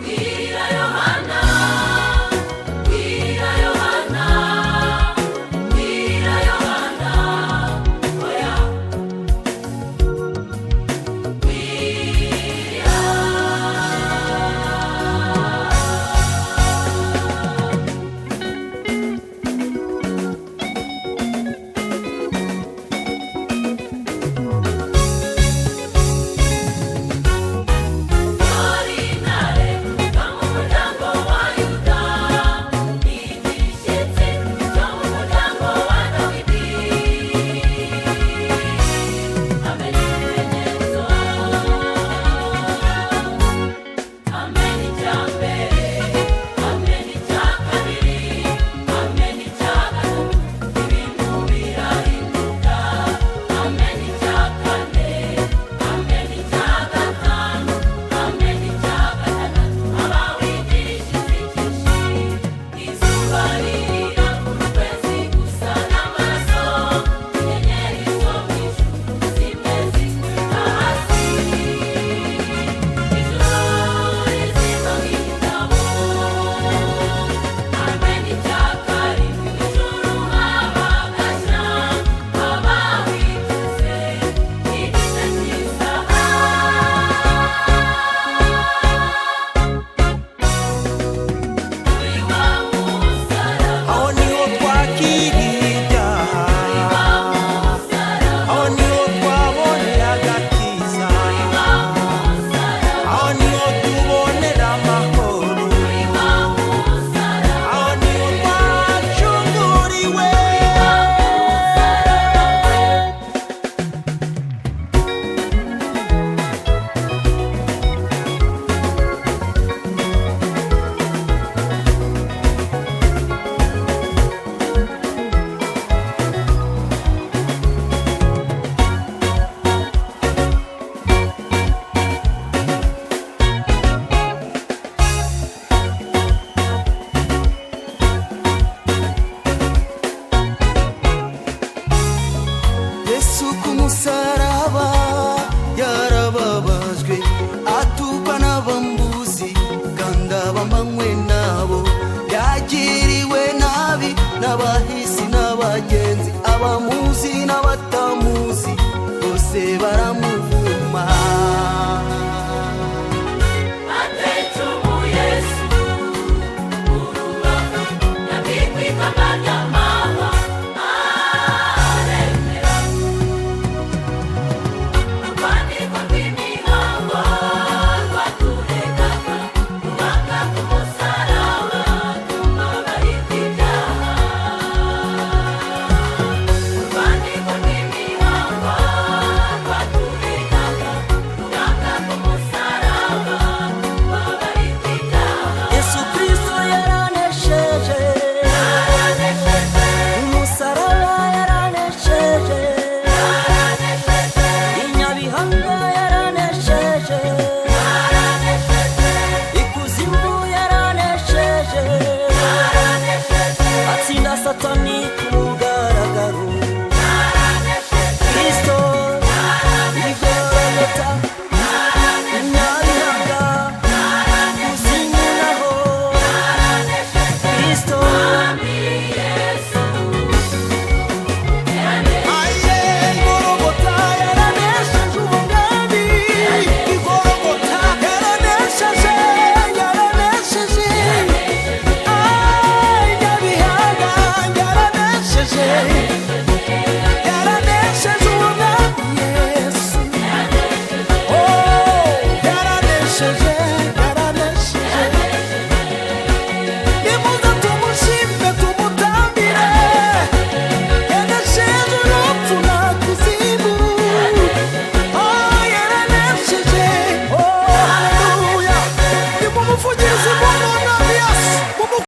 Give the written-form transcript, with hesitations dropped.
Bwira Yohana, bwira Yohana, bwira Yohana, oya. Bwira. Intare yo mu muryango wa Yuda, igishyitsi cyo mu muryango wa Dawidi. Amena ibimenyetso, amena icya mbere, amena icya kabiri, amena icya gatatu, ibintu birahinduka, amena icya kane, amena icya gatanu, amena icya gatandatu, abawigisha inzikishi, izuba ririra, ukwezi gusa n'amaraso, inyenyeri zo mu ijuru zimwe zikubita hasi, ijuru rizima nk'igitabo, amena icya karindwi, ijuru haba agashya, abawigize igice cy'isaha. Uri wa musaraba, Aho niho twakiriye ibyaha, aho niho twabonera agakiza, aho niho tubonera amahoro, aho niho twacunguriwe. Yesu ku musaraba yarababajwe, atukwa n'abambuzi kandi abambanywe nabo, yagiriwe nabi n'abahisi n'abagenzi, abamuzi n'abatamuzi bose bara.